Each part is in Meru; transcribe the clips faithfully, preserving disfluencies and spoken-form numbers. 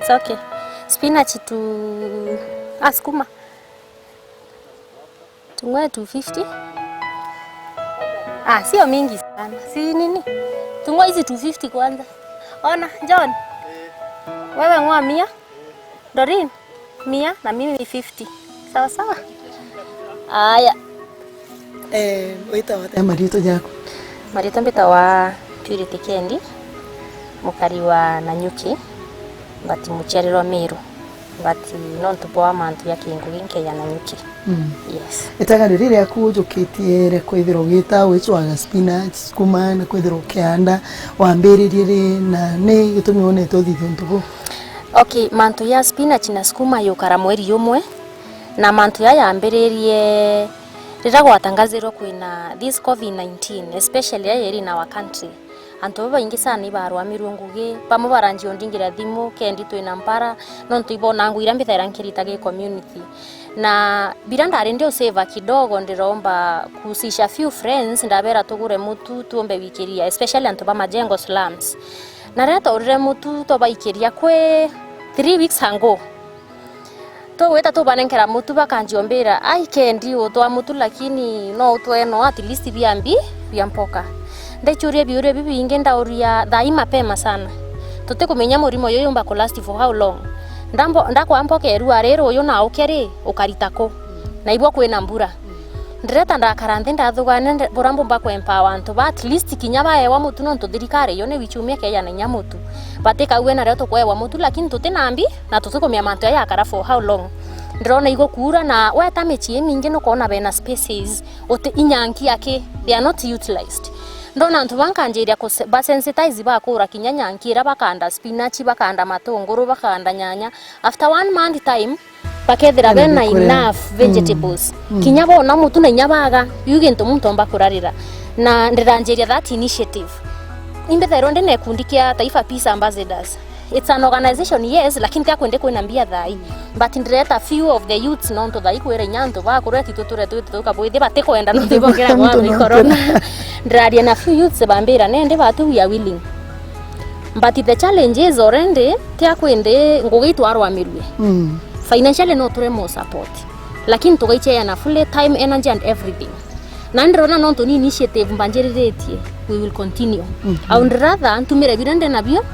It's okay. Spinach tu, ah, sukuma. Tung'oe two fifty. Ah, sio mingi sana. Si nini? Tung'oe hizi two fifty kwanza. Ona, John. Wewe ng'oa mia. Doreen, mia na mimi fifty. Sawa sawa? Aya. Eh, witawa atia mariitwa jaku? Mariitwa mbitawa Purity Kendi, mukari wa Nanyuki, but muciarirwa Meru, but nontu bwa mantu ya kingugi nkeya Nanyuki. Mm. Yes. Itega riri riaku ujukitie ria kwithirwa ugita wicwaga spinach, sukuma, na kwithirwa ukianda, wambiririe ri, na ni gitumi wonete uthithia untu buu? Okay, mantu ya spinach na sukuma yukara mweri umwe, na mantu ya yambiririe riria gwatangazirwe kwina this covid nineteen, especially ya iri in our country. Antu babaingi sana ibarwamirwe ngugi, bamwe baranjia undingira thimu, kendi twina mpara, nontu ibona ngugi iria mbithaira nkirita gi community. Na biria ndari ndi usave kidogo, ndiromba kuhusisha few friends, ndabera tugure mutu, tuombe wikiria, especially antu ba Majengo slums. Na riria twaurire mutu, twabaikiria kwi three weeks ago. Tugwita tubanenkera mutu, bakanjia umbira, "Ai, Kendi, utwaa mutu, lakini no utwee no at least bia mbi bia mpoka." Ndaciuria biuria bibingi, ndauria thaa ii mapema sana. Tutikumenya murimo uyu yumba ku last for how long. Ndambo-, ndakwa mpoka irua riri uyu na uke ri, ukarita ku? Na ibwo kwina mbura. Ndireta ndakara nthi ndathugane nde-, buria mbumba ku empower antu ba at least kinya baewa mutu, nontu thirikari yo ni wichumia keya na inya mutu. Batikaue nario tukwewa mutu, lakini tutina mbi na tutikumenya mantu jaya jakara for how long. Ndirona igukuura na weta micii imingi nukwona bena spaces, uti inya nki aki, they are not utilized. Ndona antu bankanjiria kuse-, ba sensitize bakura kinya nyanki iria bakanda spinach, bakanda matunguru, bakanda nyanya. After one month time, bakethira bena enough vegetables. Mm. Kinya bona mutu na inya baga, iu gintu muntu omba kurarira. Na ndiranjiria that initiative. Imbithairwa ndina gikundi kia Taifa Peace Ambassadors. It's an organization, yes, lakini tia kwende kwina mbia thaa ii. But ndireta few of the youths, nontu thaa ii kwira inya antu bakuru eti tuture twite tukabwithia batikwenda nontu ibongera gwa corona. Ndiraria na few youths bambira, nende batu we are willing. But the challenge is already, tia kwindi ngugi itwarwamirue. Mm. Financially no turemwo support. Lakini tugaicheana fully time, energy and everything. Na ndirona nontu ni initiative mbanjiriritie, we will continue. Mhm. I would rather ntumire biria ndi nabio,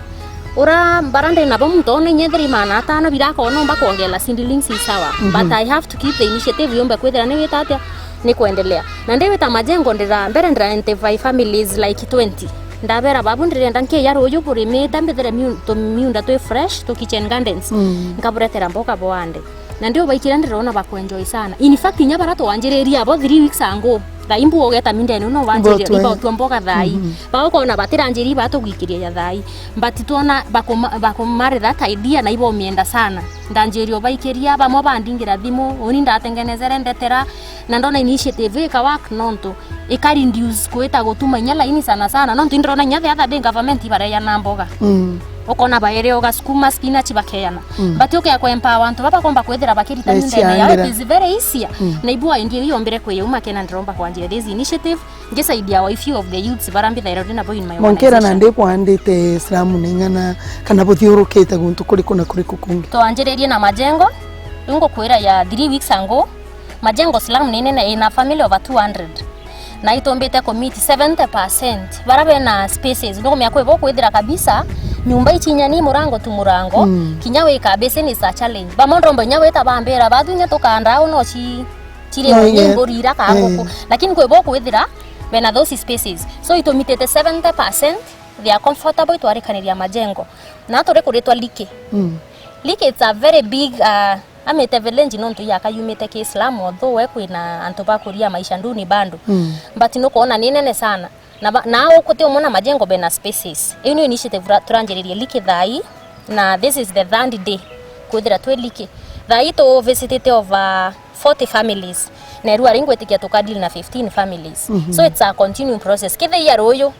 ura mbara ndi nabo muntu one inya ethira i magana atano bira akona omba kwongera seedlings i sawa. Mhm. But I have to keep the initiative yumbe kwithira ni wita atia, ni kwendelea. Na ndi wita Majengo ndira, mbere ndira identify families like twenty. Ndabera babu ndirenda nkeya ruuju burimite mbithire miu-, tumiunda twi fresh, tu kitchen gardens. Mm. Nkaburetera mboga bwande. Na ndio baikira ndirona bakwenjoy sana. In fact, inya bara twanjiririe abo three weeks ago, thaa imbu ugeta mindene no banjiria ibatua mboga thaa ii. Mhm. Baukona batiranjiri batugwikiria ya thaa ii. But twona bakuma-, bakumare that idea na ibomienda sana. Ndanjiria ubaikiria, bamwe bandingira thimu, uni ndatengenezere ndetera, na ndona initiative ika work nontu ika reduce kwita gutuma inya laini sana sana, nontu indirona inya the other day government ibareana mboga. Mm. Ukona baere oga sukuma, spinach bakeana. Mm. But ukea ku empower antu baba komba kwithira bakirita nyundene yao, it is very easier. Mm. Na ibua ndio iyo mbere kwiyauma kena ndiromba kwanjia this initiative, ngisaidia wa few of the youths bara mbithaira ndi nabo in my organization. Monkera na ndi bwandite slum ni ng'ana kana buthiurukite guntu kuriku na kuriku kungi? Twanjiririe na Majengo, riu ngukwira ya three weeks ago, Majengo slum ni nene, ina family over two hundred. Na itumbite ku meet seventy percent bara bena spaces. Nukumenya kwi bo kwithira kabisa, nyumba ichinya ni murango tu murango, mm, kinya wika basin is a challenge. Bamwe ndomba inya wita bambira, bathu inya tukanda au no chi, chiri no, ni yeah, nguri ira ka, eh, nguku. Lakini kwi bo kwithira bena those spaces. So itumitite seventy percent they are comfortable itwarikaniria Majengo. Na turi kuritwa Liki. Mm. Liki it's a very big, uh, Amite village nontu yaka yumite ki slum, although we kwina antu ba kuria maisha duni bado. Mm. But nukwona ni nene sana. Na ba-, na uku ti umwe na Majengo bena spaces. Iu ni initiative ra-, turanjiririe Liki thaa ii, na this is the third day kwithira twi Liki. Thaa ii tu visitite over forty families. Na irua ringwitikia tuka deal na fifteen families. Mhm. So it's a continuing process. Kithia ruuju,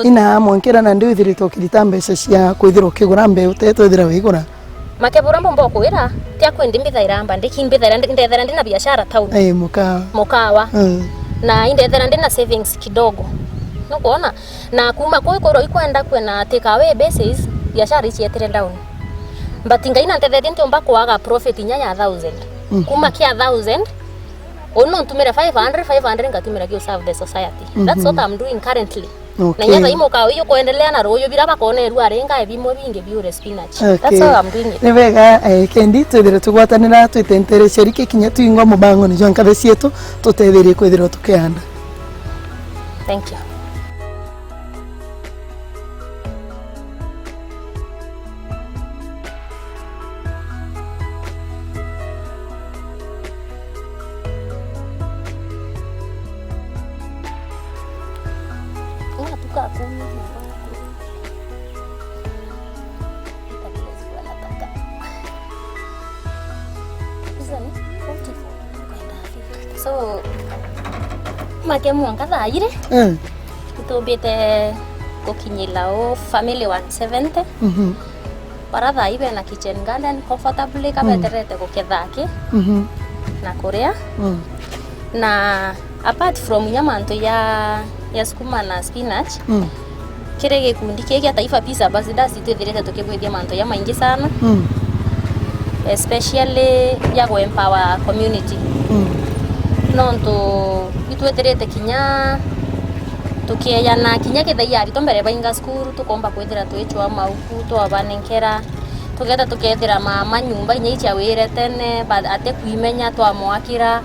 Ina mwankira na ndi withiritwe ukirita mbeca cia kwithira ukigura mbeu, te twithira wigura. Makebura mbomba ukwira, ti akwendi mbithaira mba, ndiki mbithaira ndi-, ndethera ndina biashara town. Eh, mukawa. Mukawa. Mm. Na indethera ndina savings kidogo. Nukwona? Na kuma kuu ikwirwa ikwenda kwina take away basis, biashara icietire down. But Ngai nantethetie ntiumba kwaga profit inya ya thousand. Mhm. Kuma kia thousand, uu no ntumire five hundred, five hundred ngatumira ki serve the society. That's what I'm doing currently. Okay. Na inya thaimo kawi yukuendelea na ruyu bira bakonerua ari ngai bimwe bingi biure spinach. Okay. That's how I'm doing it. Ni wega, eh, Kendi, twithire tugwatanira, twitentere sheriki kinya twingwa mubangoni jwa nkabe cietu, tutetherie kwithirwa tukianda. Thank you. So, make mwanka thaa iri, mm, itumbite gukinyira u family one seventy. Mhm. Bara thaa ii bena kitchen garden comfortably, mm, kabeterete guketha aki, mhm, na kuria. Mm. Na apart from inya mantu ya, ya sukuma na spinach, mm, kiri gikundi kii gia Taifa Peace Ambassadors itwithirite tukibwithia mantu jamaingi sana, mm, especially ya gu empower community. Mm. Nontu itwithirite kinya tukieyana kinya kethira aritwa mbere bainga cukuru, tukomba kwithira twicwa mauku, twabanenkera, tugeta tukethira mama nyumba inya icia wire tene, ba-, atikwimenya, twamwakira.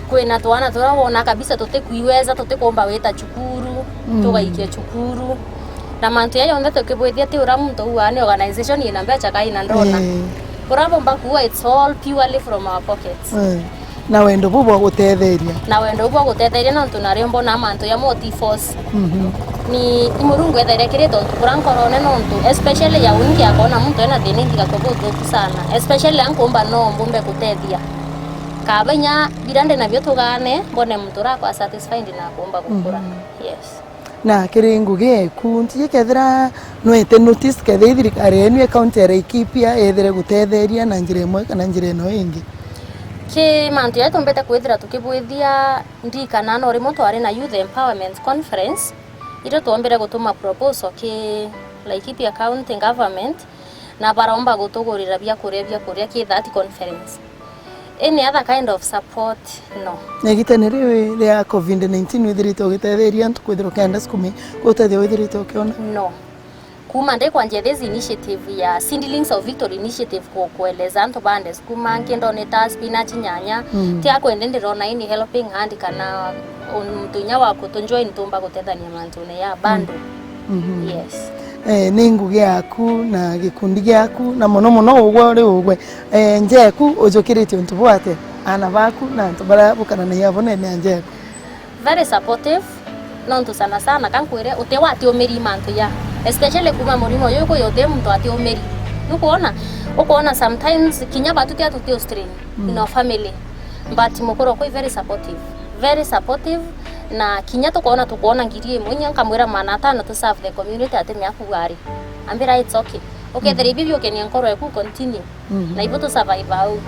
Kwina twana turia wona kabisa tutikwiweza, tutikomba wita cukuru, mm, tugaikia cukuru. Na mantu ya yonthe tukibwithia ti uria muntu auga ni organization ina mbeca kai na ndona. Eh. Uria bomba kuua, it's all purely from our pockets. Eh. Na wendo buu bwa gutetheria. Na wendo buu bwa gutetheria, nontu nario mbona mantu ya moti force. Mhm. Ni, ni Murungu ethaire kiri tontu kuria nkorone, nontu especially ya wingi akona muntu ena thina ingi gakwa buthuku sana. Especially ankumba no mbumbe gutethia. Kaba inya biria ndi nabio tugane, mbone muntu urakwa satisfied na akumba gukura. Mhm. Yes. Na kiri ngugi eku, ntiji kethira nwete notice kethira i thirikari yenu ya kaunti ya Laikipia yethire gutetheria na njira imwe kana njira ino ingi? Ki mantu jaria tumbite kwithira tukibwithia, ndirikana no rimwe twari na Youth Empowerment Conference, irio twombire gutuma proposal ki Laikipia County Government, na baromba gutugurira biakuria, biakuria ki that conference. Any other kind of support, no. Na igitene riu ria covid nineteen withirite ugitetheria antu kwithirwa ukienda sukuma, gutethia withirite ukiona? No. Kuma ndikwanjia this initiative ya Seedlings of Victory Initiative ku-, kueleza antu bande sukuma, nki ndoneta spinach, nyanya, mm, ti akwende ndirona any helping hand kana muntu inya wa kutunjoin tumba gutethania mantune ya bando. Mhm. Yes. Eh, ni ngugi yaku na gikundi giaku, na mono mono ugwe uri ugwe. Eh, njeku ujukiritie untu bwate, ana baku na antu baria bukaranagia abo nene ya njeku? Very supportive, nontu sana sana kankwire uti watiumiri mantu ya, especially kuma murimo uyu kuya uti muntu atiumiri. Nukwona, ukwona sometimes kinya batu tia tuti strain, mm, in our family, but mukuru okwa very supportive, very supportive, na kinya tukwona, tukwona ngiri imwe, inya nkamwira maana atano to serve the community, ati miaku ari, ambira it's okay. Ukethira, mm, ibi biukenia nkoro yaku, continue. Mhm. Na ibo tu survive au.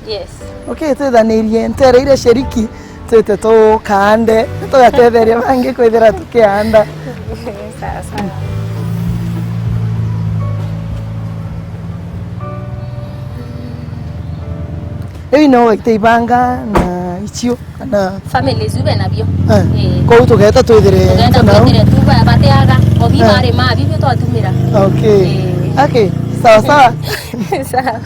Yes. Okay, twithanirie ntere iria sheriki, twite tukaande, tugatetheria bangi kwithira tukianda. Sawa, sawa. Riu no waite ibanga na icio. Kana families iu bena bio. Eh. Eh. Kou tugeta twithire. Tugeta ntu nao twithire tu ba-, bateaga, o bi, eh, barima, bibio twatumira. Okay. Eh. Okay, sawa sawa. Sawa.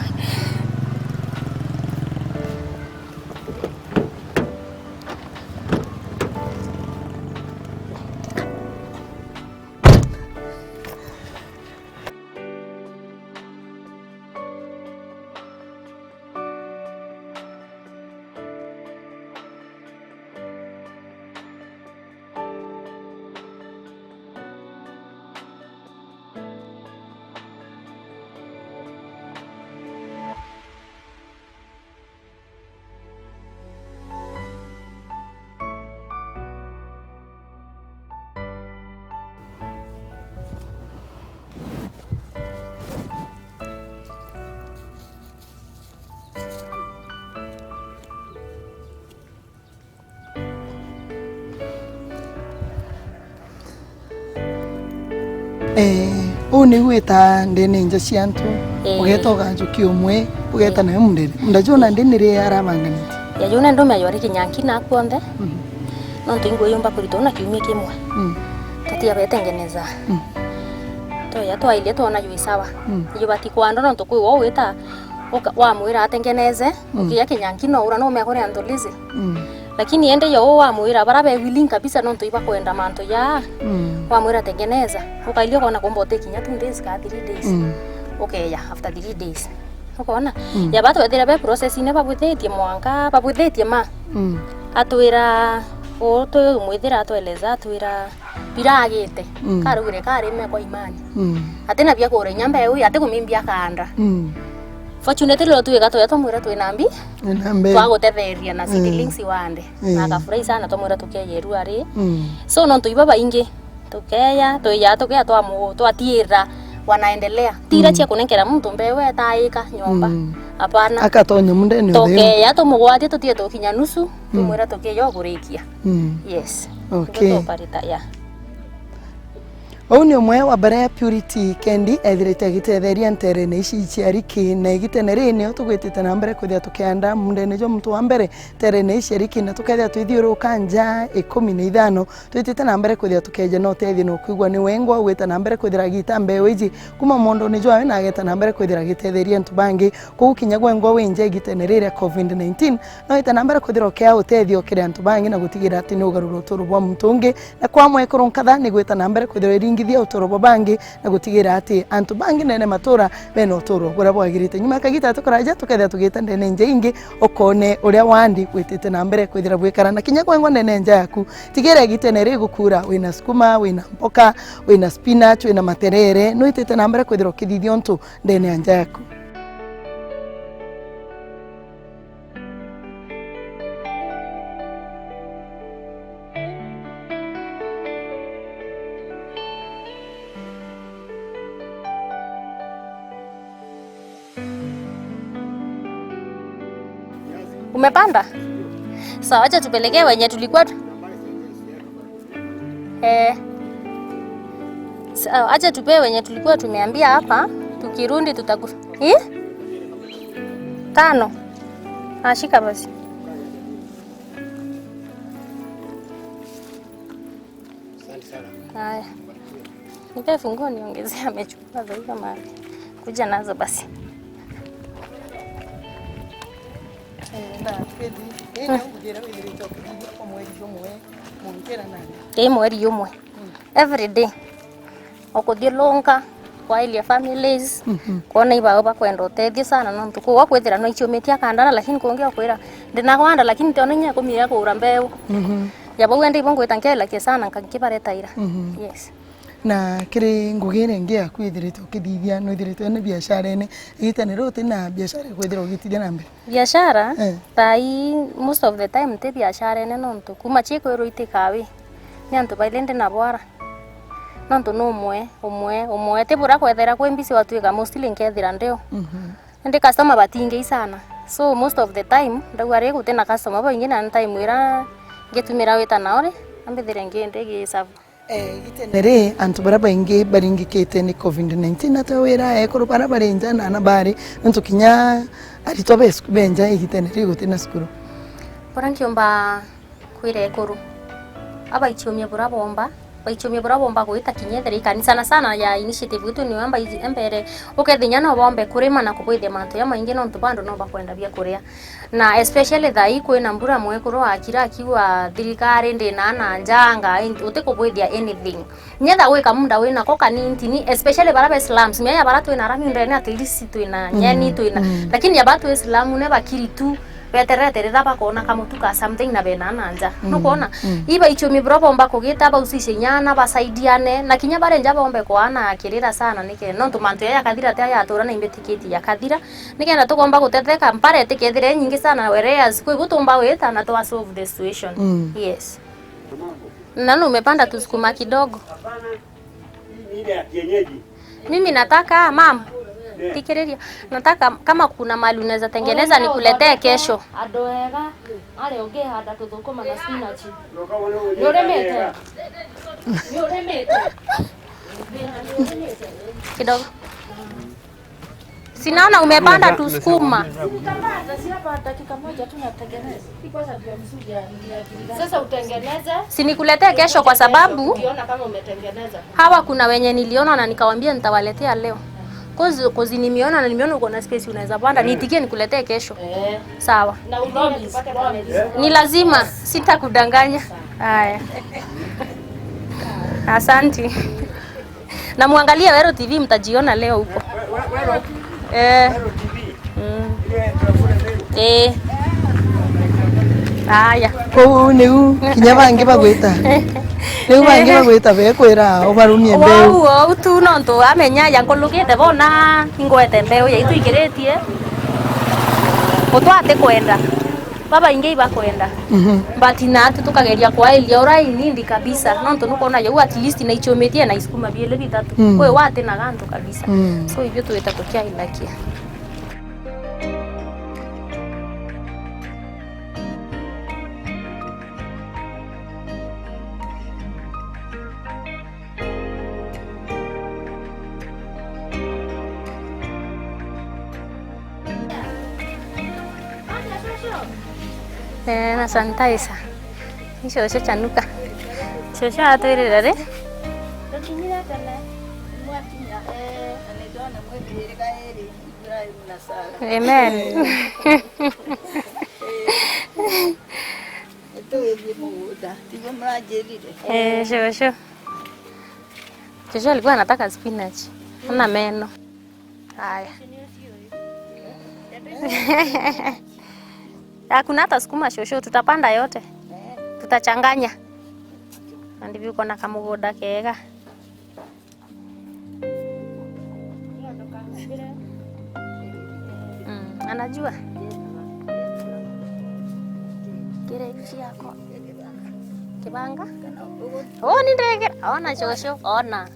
Eh, uu niu wita ndene nja cia antu, Eh. Ugeta ugajukia umwe, ugeta nawe mundene. Munda juu nandi ni ri arabanganitie? Ya juu nandi umea jwari kinyanki na kuonthe. Mhm. Nontu ingwe yumba kuritwa na kiumia kimwe. Mm. Tatiabetengeneza. Mm. Toya twairie twona jwi sawa. Mm. Jubati kwandwa nontu kwi wo wita uka-, wamwira atengeneze, mm, ukiya kinyanki no ura no umea kuri antu lizi. Mm. Lakini ende yo wamwira bara be willing kabisa nontu ibakwenda mantu ya, mm, wamwira tengeneza, ukairia ukona kumba uti kinya two days ka three days. Mm. Ukeya after three days. Ukona? Mm. Ya batwethira be process-ine babwithitie mwanka, babwithitie ma. Mm. Atwira, uu twimwithira atweleza, atwira, biragite, mm, karugire karime kwa imani. Mm. Atina bia kura inya mbeu, ati kumimbia kanda. Mm. Fortunately, riro twiga twega twamwira twina mbi, twina mbi, twagutetheria na, mm, seedlings wande. Mm. Na akafurahi sana, twamwira tukeya irua ri. Mm. So, nontu iba baingi, tukeya, twija, tukeya twamu-, twatiira, wanaendelea. Tira, mm, cia kunenkera muntu mbeu etaika nyomba. Mm. Hapana. Akatonya mundene utheu. Tukeya, tumugwatia, tutie tukinya nusu, mm, tumwira tukeya ukurikia. Mm. Yes. Okay. Ndio tuparita, yeah. Uu ni umwe wa baria Purity Kendi ethirite agitetheria nterene ici cia riki, na igitene riri nio tugwitite na mbere kwithira tukianda mundene jwa muntu wa mbere nterene ici cia riki, na tukethira twithiuruka nja ikumi na ithano, twitite na mbere kwithira tukeja na utethio na ukwigua ni wengwa ugwita na mbere kwithira agita mbeu iji kuma mondone jwawe na ageta na mbere kwithira agitetheria antu bangi. Kwou kinya gwengwa wi nja igitene riri ria covid nineteen, no wite na mbere kwithira ukea utethio kiri antu bangi na gutigira ati ni ugarura uturo bwa muntu ungi. Na kwa mwekuru nkatha ni gwita na mbere kwithirwa iringithia uturo bwa bangi na gutigira ati antu bangi ndene matura bena uturo buria bwagirite. Nyuma ya kagita tukaraja tukethira tugita ndene nja ingi, ukone uria wandi witite na mbere kwithira bwikara na kinya gwengwa ndene nja yaku. Tigira igitene rigukura, wina sukuma, wina mboka, wina spinach, wina materere, nwitite na mbere kwithirwa ukithithia untu ndene ya nja yaku. Umepanda? Sawa, acha tupelekee wenye tulikuwa tu-, eh. Sawa, acha tupee wenye tulikuwa tumeambia hapa, tukirudi tutaku-, eh? Tano. Ah, shika basi. Asante sana. Haya. Nipe funguo niongezee, amechukua zaidi kama. Kuja nazo basi. Ii mweri umwe. Every day. Ukuthiurunka, kwaria families, mhm, kwona ibao bakwenda utethio sana, nontu kuu kwithira no ichiumitie akandara, lakini kungi okwira, ndinagwanda, lakini tiona inya ikumi ya kugura mbeu. Mhm. Ya bau ende ibo ngwita nkelakia sana, nka-, nkibaretaira. Mhm. Yes. Na kiri ngugi iria ingi yaku ithirite ukithithia, nwithirite wina biashara ene, igitene riu utina biashara ikwithirwa ugitithia na mbere? Biashara, eh, thaa ii, most of the time, nti biashara ene nontu kuma chikwirwa itikawi, ni antu baili ndi nabo ara. Nontu ni umwe, umwe, umwe. Ti bura kwethira kwi mbisi watwika mostly nkethira ndio. Mhm. Indi customer batingei sana. So, most of the time, ndauga ri gutina customer baingi na time ira ngitumira wita nao ri, ambithire ngi-, ndi gi serve. Eh, igitene ri, antu baria baingi baringikite ni covid nineteen, atia wira ekuru baria bari nja na ana bari, nontu kinya aritwa be sku-, be nja igitene ri gutina cukuru? Buria nkiumba kwira ekuru, abaichiumie buria bomba, baichiumie buria bomba gwita kinya ethira ikanisa, na sana ya initiative gitu niyo amba-, embere, ukethinya no bombe kurima na kubwithia mantu jamaingi, nontu bandu no bakwenda bia kuria. Na especially thaa ii kwina mbura, mwekuru akira akiuga, "Thirikari, ndina na nja, ngai, utikubwithia anything." Nyetha gwika munda wina ko kanintini, especially bara be slums. Mia ya bara twina ara miundene, at least twina nyeni, mm, twina. Mm. Lakini ya bara twi slum ne bakiri tu, beterete rira bakona kamutu ka something na bena na nja. Mm. Nukwona? Mm. Iba ichumi bro bomba kugita, baucishe nyana, basaidiane, na kinya bare nja bombe kwana kirira sana nike. Nontu mantu ya yakathira te ya tura na imbetikiti yakathira. Nikenda tukomba gutetheka, mpare tikethire nyingi sana, whereas kwi gutumba wita na twa solve the situation. Mm. Yes. Na nu umepanda tusukuma kidogo. Hii ni ile ya kienyeji. Mimi nataka, mam, eh, fikiriria. Nataka kama kuna mali unaweza tengeneza nikuletee kesho. Andu ega, ari ungihanda tuthukuma na spinach. Ni urimite? Ni urimite? Kidogo. Sinaona umepanda tu sukuma. Utapata, si hapa dakika moja tu natengeneza. Hii kwanza ndio mzuri ya, ya akili zangu. Sasa utengeneze. Si nikuletee kesho kwa sababu ukiona kama umetengeneza. Hawa kuna wenye niliona na nikawaambia nitawaletea leo. Kozi, kozi nimeona na nimeona uko na space unaweza panda. Niitikie nikuletee kesho. Eh. Sawa. Na ulione tupate pale. Ni lazima, sitakudanganya. Haya. Asante. Na muangalie Weru T V, mtajiona leo huko. Eh. Mm. Eh. Haya. Kuu niu kinya bangi bagwita. Niu bangi bagwita bekwira ubarumie mbeu. Wau, wau tu nontu amenya ya nkulukite bona ingwete mbeu yaitu ikiritie. Gutwa ati kwenda. Babaingi ibakwenda. Mhm. But natu tukageria kwaeria ura inindi kabisa. Nontu nukwona jau at least naichumitie na isukuma biili bitatu. Mm. Kwi wati na gantu kabisa. Mm. So ibio twita tukiailakia. Eh, na sanitizer. Ni cucu Chanuka. Cucu atwirire ri? Tukinyire tene, mwakinya, eh, na nitwona mwibiririga iri, Ibrahim na Sara. Amen. Nitugithie mugunda, tiguo muranjirire? Eh, cucu. Cucu alikuwa anataka spinach. Ana meno. Haya. Hakuna hata sukuma shosho, tutapanda yote. Tutachanganya. Na ndivyo uko na kamugunda kega. Mm, anajua. Kire hivi yako. Kibanga? Oh, ni ndege. Ona shosho, ona.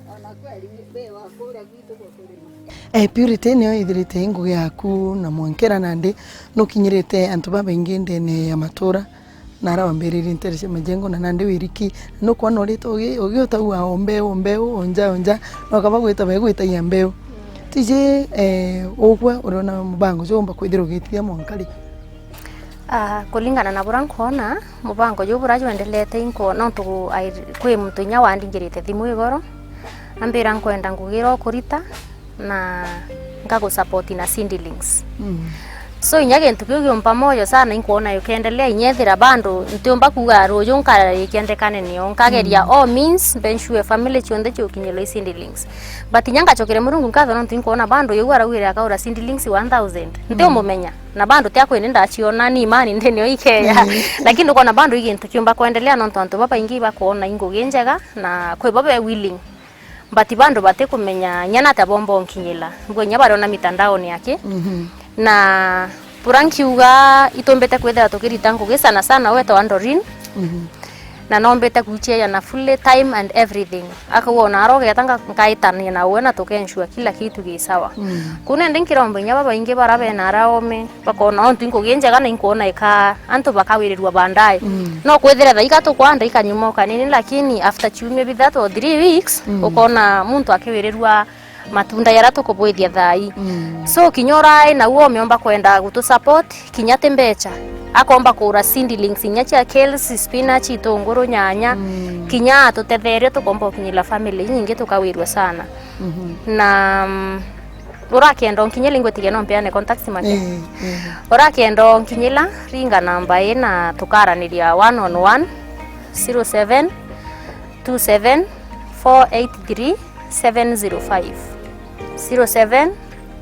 Eh, Purity niyo ithirite i ngugi yaku na mwankera nandi nukinyirite antu babaingi ndene ya matura na ara wambiririe ntere cia majengo na nandi wiriki nukwona urite ugi- ugiutaua o mbeu o mbeu o nja o nja na ukaba gwita be gwitagia mbeu. Tiji, eh, ugwe uriona mubango juu umba kwithira ugitithia mwanka ri? Ah, kulingana na buria nkwona, mubango juu buria jwendelete inko-, nontu ai-, kwi muntu inya wandingirite thimu igoro, ambira nkwenda ngugi iria ukurita na nkagusupport na seedlings. Mm. So inya gintu kiu giumpa moyo sana, inkwona yukiendelea, inya ethira bado ntiumba kuuga ruuju nkarikia ndekane nio, nkageria all means, mbensure family cionthe ciukinyirwa i seedlings. But inya ngacokeria Murungu nkatho nontu inkwona bado yau araugire akaura seedlings one thousand. Ntiumumenya. Na bado ti akwini ndaciona, ni imani ndene o ikeya. Mm. Lakini ndukona bado i gintu kiumba kwendelea, nontu antu babaingi ibakwona i ngugi njega, na kwi bo be willing. But bado batikumenya inya natia bomba unkinyira. Mbwe inya bariona mitandaoni aki. Mhm. Na bura nkiuga itumbite kwithira tukirita ngugi sana sana wetwa Doreen. Mhm. Na nombite kuchia na fully time and everything. Akauga ona ara ugeta nga-, nkaitania na we na tukensure kila kitu gi sawa. Mm. Kuu nindi nkiromba inya babaingi bara bena ara ome, bakona ontu inkugi njega na inkwona ika antu bakawirirua baadaye. Mm. No kwithira thaika tukwanda ikanyuma o kanini, lakini after ciumia bithatu or three weeks, mm, ukona muntu akiwirirua matunda jaria tukubwithia thaa ii. Mm. So, kinya urai na uo umeomba kwenda gutu support, kinya ti mbecha. Akomba kugura seedlings inya cia kales, spinach, itunguru, nyanya, mm, kinya atutetherie tukomba ukinyira family inyingi tukawirua sana. Mhm. Na, mm, urakenda unkinyira ingwitikia no mpeane contacts make. Eh, eh. Urakenda unkinyira, ringa namba ii na tukaraniria one on one, zero seven two seven four eight three seven zero five, zero seven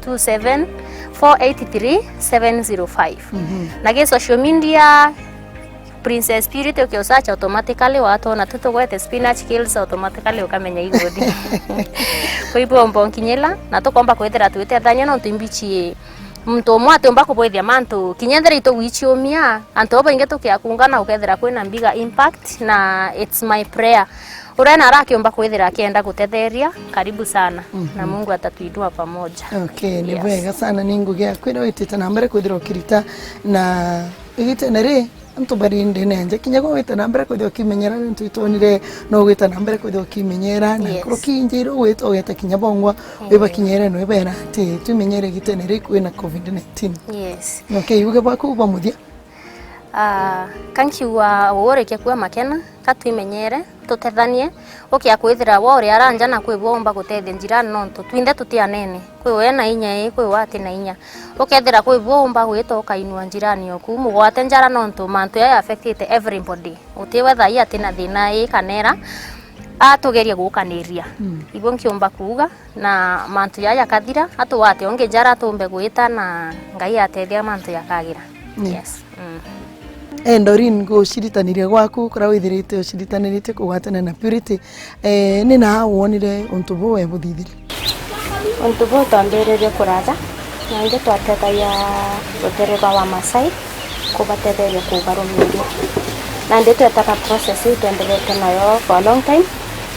two seven four eight three seven zero five. Mhm. Na gi social media, Princess Purity, ukiusearch automatically watwona tu tugwete spinach kales, automatically ukamenya igodi. Kwa hivyo umba unkinyira, na tukomba kwithira twitethania nontu imbichi muntu umwe atiumba kubwithia mantu, kinya ethira itugwichiumia, antu babaingi tukiakungana ukethira kwina bigger impact, na it's my prayer. Uria na arakiumba kwithira akienda gutetheria, karibu sana. Mhm. Na Mungu atatuinua pamoja. Okay, ni, yes, bwega sana, ni ngugi yaku iria witite na mbere kwithira ukirita na igitene ri, Antu bari ndene ya nja, kinya gwe wita na mbere kwithirwa ukimenyera, ni antu itwonire no gwita na mbere kwithirwa ukimenyera, na Yes. nkuruki ingi iria ugwita ugeta kinya bongwa, Yes. wibakinyere nwibera ati twimenyere gitene riu kwina covid nineteen. Yes. Okay, uge bwaku bwa muthia? Ah, ka nkiuga urikia kuua makena, ka twimenyere, tutethanie, ukia kwithira we uri ara nja na kwi bwo umba gutethia njirani nontu twinthe tuti anene. Kwi we na inya ii, kwi we ati na inya. Ukethira kwi bwo umba gwita ukainua njirani oku, mugwate njara nontu mantu jaya affectite everybody. Uti we thai ati na thina ii kana era, atugerie gukaniria. Mm. Ibo nkiumba kuuga, na mantu jaya jakathira, atugwate ungi njara tumbe gwita na Ngai atethia mantu jakagira. Yes. Yes. Mm. Eh, Doreen, guciritaniria gwaku, kuria withirite uciritaniritie kugwatana na Purity, eh, ni naa wonire untu buu we buthithiri? Untu buu twambiririe kuraja, na ingi twatethagia rutere rwa Wamasai kubatetheria kubarumiria. Nandi twetaga process iu twenderete nayo for a long time,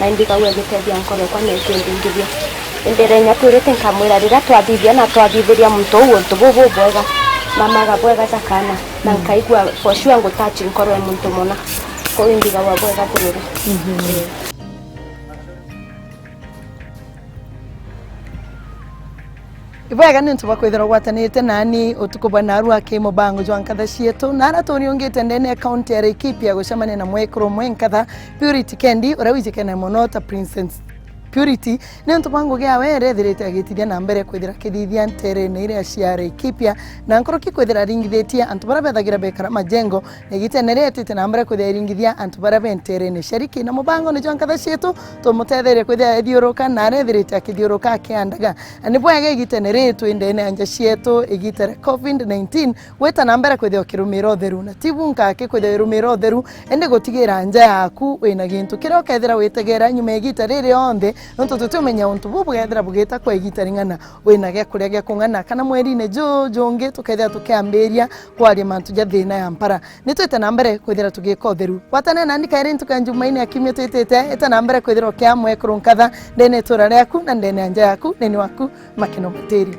na imbigagua igitethia nkoro ekwa na ikindingithia. Indi renya Purity nkamwira, riria twathithia na twathithiria muntu uu untu buu bubwega, mamaga bwega ja kana, na nkaigua for sure ngutouch nkoro ya muntu muna. Kwou imbigagua bwega bururu. Mhm. Ii. Ibwega ni untu bwa kwithirwa ugwatanite nani utuku bwa narua ki mubango jwa nkatha cietu, na aria turiungite ndene ya kaunti ya Laikipia gucemania na mwekuru umwe nkatha, Purity Kendi, uria wijikene mono ta Princess Purity, ni untu bwa ngugi yawe iria ithirite agitithia na mbere kwithira akithithia nterene iria cia Laikipia, na nkuruki kwithira aringithitie antu baria bethagira bekara majengo, na igitene riria itite na mbere kwithira iringithia antu baria be nterene cia Riki. Na mubangone jwa nkatha cietu, tumutetherie kwithira ethiuruka, na aria ethirite akithiuruka akiandaga. Na ni bwega igitene riri twi ndene ya nja cietu, igita ria covid nineteen, gwita na mbere kwithira ukirumira utheru, na ti bunka aki kwithira wirumira utheru, indi gutigira nja yaku wina gintu kiria ukethira witegera nyuma ya igita riri rionthe, nontu tutiumenya untu buu bugethira bugita kwa igita ring'ana, wina gia kuria gia kung'ana, kana mwerine juu jungi tukethira tukiambiria kwaria mantu ja thina ya mpara. Ni twite na mbere kwithira tugika utheru. Gwatana nani kairi ntuku ya Njumaine ya kiumia twitite, ita na mbere kwithira ukia mwekuru nkatha ndene itura riaku na ndene ya nja yaku, nini waku Makeno Matiri.